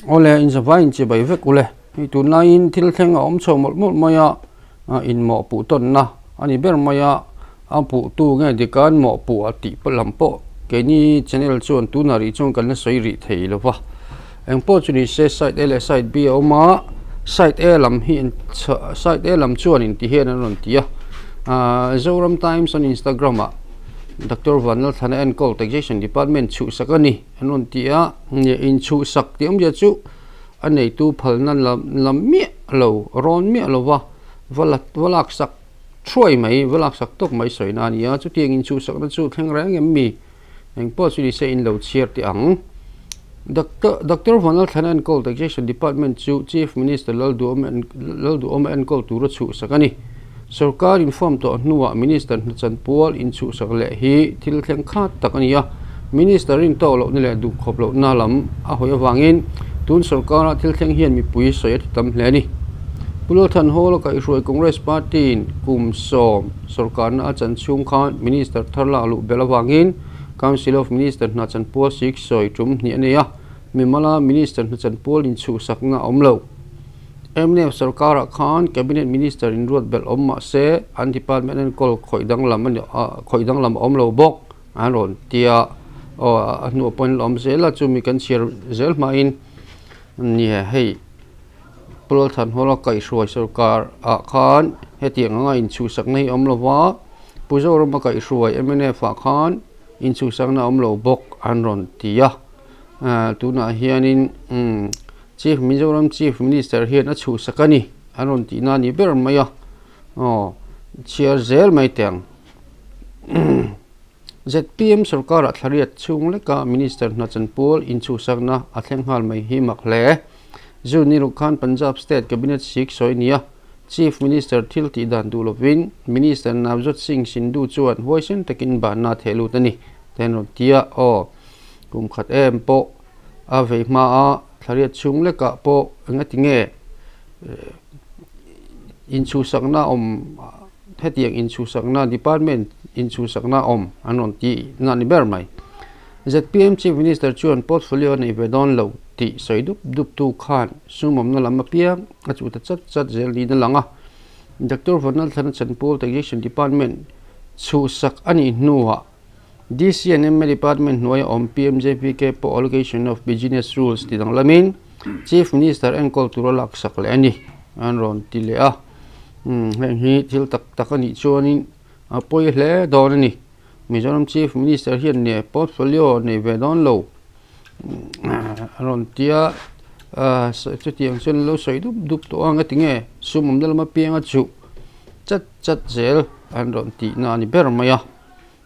Awle, inzavai inchibai vek ule. Hei tunlaiin thil thleng a awm chho mawlh mawlh mai a, in mawhpuh tawnna a ni ber mai a, a puhtu nge dika an mawhpuh a tih lam pawh keini channel chuan tunah rih chuan kan la sawi rih thei lo va. Engpawh chu ni se side A leh side B a awm a, side A lam hi side A lam chuan in ti hian an rawn ti a, Zoram Times on Instagram ah Doctor Vanlalthlana enkawl Taxation Department chhuhsak a ni. An rawn ti a, inchhuhsak tih awmzia chu a neitu phalna lam miah lo, rawn miah lo va, va la va laksak thuai mai, va laksak tawk mai sawina a ni a, chutiang inchhuhsakna chu thleng reng em mi? Engpawh chu ni se in lo chhiar teh ang. Doctor Doctor Vanlalthlana enkawl Taxation Department chu Chief Minister Lalduhawma Lalduhawma enkawl tura chhuhsak a ni. Sorkar inform tawh hnuah Minister hnachan pual inchhuhsak leh hi thil thleng khat tak a ni a, Minister rin tawk lohna leh duhkhawp lohna lam a hawi avangin tun sorkara thil thleng hian mipui sawi a ti tam hle a ni. Pu Lalthan Hall a kaihhruai Congress Party-in kum sawm sorkarna a chan chhung khan Minister thar lak luh belh avangin Council of Minister hnachan pual sik sawi tum hnih a nei a, mimala Minister hnachan pual inchhuhsakna a awm lo. Mnf sorkarah khan Cabinet Minister in ruat belh awm mah se an department enkawl khawih danglam a ni khawih danglam a awm lo bawk an rawn ti a, aw a hnuah pawhin la awm zel a chumi kan chhiar zel hmain nia hei Pu Lalthanhawla kaihhruai sorkar ah khan hetiang anga inchhuhsakna hi a awm lo va, Pu Zorama kaihhruai mnf ah khan inchhuhsakna a awm lo bawk an rawn ti a, tunah hianin umm. Chief Mizoram Chief Minister hian a chhuhsak a ni an rawn tih na a ni ber mai a, aw chhiar zel mai teh ang. ZPM sorkarah thlariat chhung leka Minister hna chanpual inchhuhsakna a thleng nghal mai hi mak hle. June ni ruk khan Punjab State Cabinet sik sawi nia Chief Minister thil tih dan duh lovin Minister Navjot Singh Sindhu chuan huaisen takin banna a theh lut a ni te an rawn ti a, aw kum khat em pawh a vei hma a thlariat chhung lekah pawh engati nge inchhuhsakna awm hetiang inchhuhsakna department inchhuhsakna awm an rawn tih na a ni ber mai. Zpm Chief Minister chuan portfolio a nei ve dawn lo tih sawi dup dup tu khan sumawmna lam apiang a chuh ta chat chat zel niin a lang a. Doctor Vanlalthlana Chanpual Taxation Department chhuhsak a nih hnuah DC and MA Department hnuaia awm PMJPK pawh Allocation of Business Rules ti danglamin Chief Minister enkawl tura laksak leh a ni an rawn ti leh a. Heng hi thil tak tak a nih chuanin a pawi hle dawn a ni. Mizoram Chief Minister hian ne portfolio nei ve dawn lo a rawn ti a, chutiang chuan lo sawi dup dup tawh a, ngatinge sum awmna lama pianga chuh chat chat zel an rawn tihna a ni ber mai a.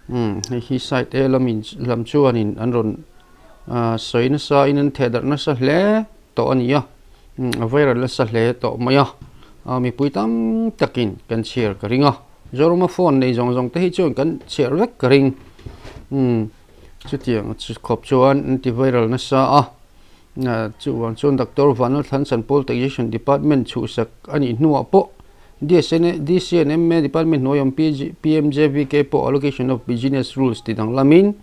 Umm hei hi side A lamin lam chuanin an rawn ah sawi nasa in an theh darh nasa hle tawh a ni a umm a viral nasa hle tawh mai a ah mipui tam takin kan chhiar ka ring a Zorama phone nei zawng zawng te hi chuan kan chhiar vek ka ring umm chutiang khawp chuan an ti viral nasa a ah chuvang chuan Doctor Vanlalthlan Chanpawl Taxation Department chhuhsak a nih hnuah pawh. DC and MA Department hnuai awm PMJVK pawh Allocation of Business Rules ti danglamin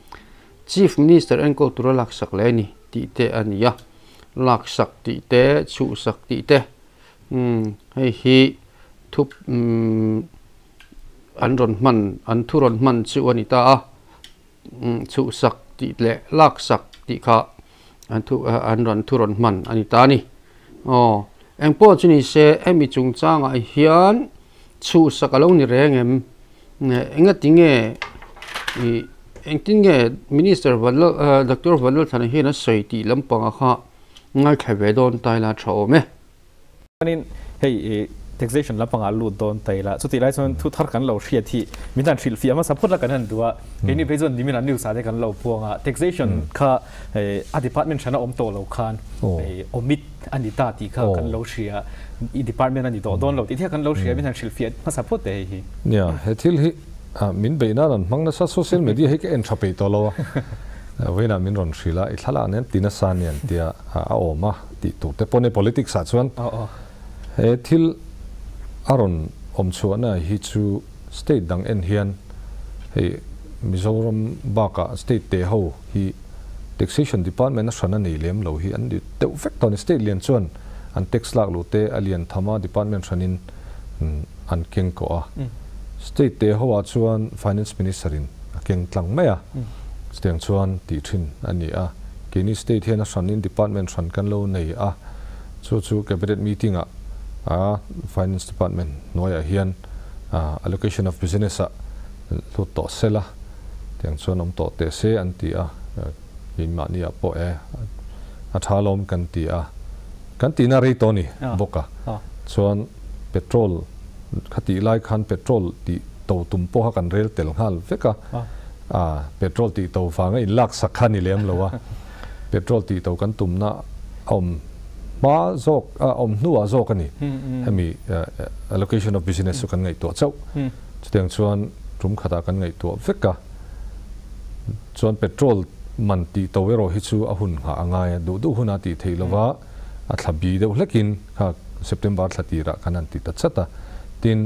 Chief Minister enkawl tura laksak leh a ni tih te a ni a. Laksak tih te, chhuhsak tih te, hei hi thu an rawn hman, an thu rawn hman chu a ni ta a. Chhuhsak tih leh laksak tih kha an thu an rawn thu rawn hman a ni ta a ni. Aw, engpawh chu ni se hemi chungchangah hian chhuhsak a lo ni reng em? Engati nge ih engtin nge Minister Vanlal Doctor Vanlalthlana hian a sawi tih lampangah kha ngaithla ve dawn ta ila tha awm e. Chuanin hei taxation lampangah lut dawn ta ila, chutih lai chuan thu thar kan lo hriat hi min han hrilh fiah hmasa phawt la kan han duh a, keini phei chuan nimin ah news ah te kan lo puang a, taxation kha a department hrana awm tawh lo khan omit a ni ta tih kha kan lo hria, i department a ni tawh dawn lo tih te kha kan lo hria, min han hrilh fiah hmasa phawt teh hei hi. Nia, he thil hi min beih nan an hmang nasa, social media hi ka en tha peih tawh lo a, vawiinah min rawn hrilh a, i thlalak nen ti nasa a ni an tia a awm a. Tih tur te pawh ni politics ah chuan he thil a rawn awm chhuahna hi chu state dang en hian hei Mizoram bakah state te ho hi Taxation department a hran a nei lem lo hi an ni deuh vek tawh a ni. State lian chuan an tax lak luh te a lian tham a, department hranin an keng kawh a. State te ho ah chuan Finance Minister in a keng tlang mai a, chutiang chuan tih thin a ni a. Keini state hian a hranin department hran kan lo nei a, chu chu Cabinet meeting ah a Finance department hnuaiah hian allocation of business ah hlut tawh sela, tiang chuan awm tawh teh se an ti a, keimahni ah pawh e a tha alawm kan ti a, kan tihna rei tawh a ni bawk a, chuan petrol kha tih lai khan petrol tih to tum pawha kan rel tel nghal vek a, petrol tih to vanga in lak sak kha a ni lem lo a, petrol tih to kan tumna a awm hma zawk a awm hnuah zawk a ni, hemi allocation of business chu kan ngaihtuah chauh. Chutiang chuan tum khatah kan ngaihtuah vek a, chuan petrol man tih to erawh hi chu a hun nghah a ngai a, duh duh huna tih theih lova a thla bi deuh hlekin kha September thla tirah khan an ti ta chat a. Tin,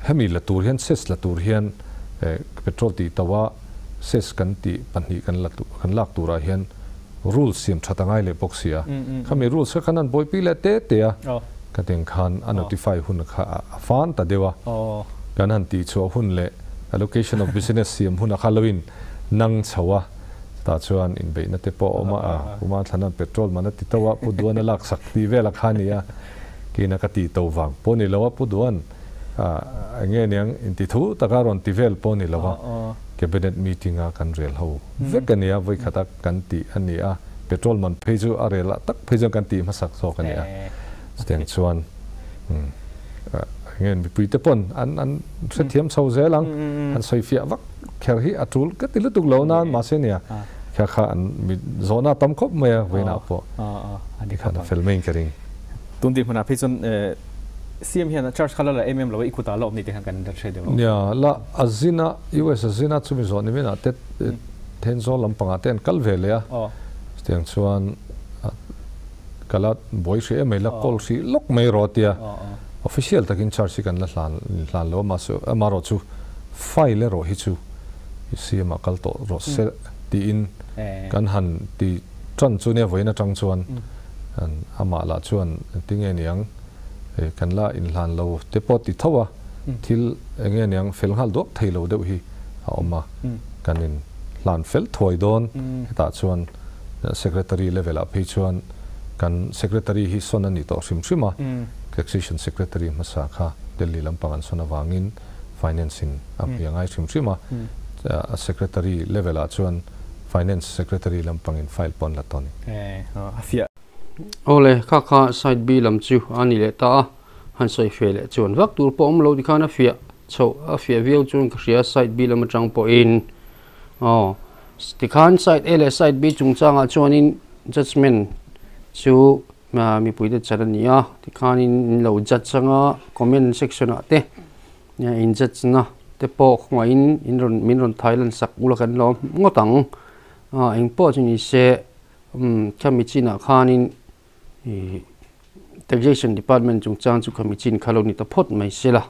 hemi la tur hian cess la tur hian petrol tih to a cess kan tih pahnih kan la kan lak turah hian rules siam that a ngai leh bawk si a, khami rules kha khan an buaipui leh te te a, ka teng khan a notify hun kha a fan ta deuh a, kan han tih chhuah hun leh allocation of business siam hun a kha lo in nang chho a, chutah chuan inbeihna te pawh a awm a, Puma Thlana'n petrol man a ti to a, Pu Duan a laksak tih vel a kha a ni a, kina ka tih to vang pawh ni lo a, Pu Duan eng nge niang inti thu taka rawn ti vel pawh ni lo a, cabinet meeting a kan rel ho vek a nia, vawikhat a kan tih a ni a, petrol man phei chu a rel ah tak phei chuan kan tih hmasak zawk a ni a, chutiang chuan eng nge mipui te pawn an an hrethiam chho zel ang, han sawi fiah vak kher hi a tul ka ti lutuk lo nan mahse nia kha kha an mi zawhna tam khawp mai a vawiinah pawh tikhan a fel mai in ka ring. Tun dinhmunah phei chuan CM hian charge kha la la em em lo a, i kutah la awm ni te khan kan hre deuh lo. Nia, la a zin a, US a zin a, chumi zawh ni minah te Thenzawl lampangah te an kal ve leh a, chutiang chuan ka la buai hrih em mai, la call hrih lawk mai rawh a tia, official takin charge hi kan la hlan hlan lo a, mahse amaherawhchu file erawh hi chu CM ah kal tawh rawh se tiin kan han ti tan chu nia vawiin atang chuan amah lah chuan engtinge niang kan la inhlan lo te pawh ti tho a, thil enge niang fel nghal duak thei lo deuh hi a awm a, kan in hlan fel thuai dawn hetah chuan secretary level ah phei chuan kan secretary hi sawn a ni tawh hrim hrim a, taxation secretary hmasa kha Delhi lampang an sawn avangin finance in a hmui a ngai hrim hrim a, a secretary level ah chuan Finance Secretary lampangin file pawh an la tawh a ni. A fiah. Awle, kha kha side B lam chu a ni leh ta a, han sawi fe leh chuan vak tur pawh awm lo tikhan a fiah chhoh a fiah viau chuan ka hria side B lam atang pawhin aw tikhan side A leh side B chungchangah chuanin judgement chu mipuite chan a ni a tikhanin in lo judge anga comment section ah te In judge na te pawh khawngaihin in rawn min rawn thai lan sak ula kan lawm ngawt ang. Eng pawh chu ni se khami chinah khanin ih taxation department chungchang chu khami chin kha lo ni ta phawt mai se la.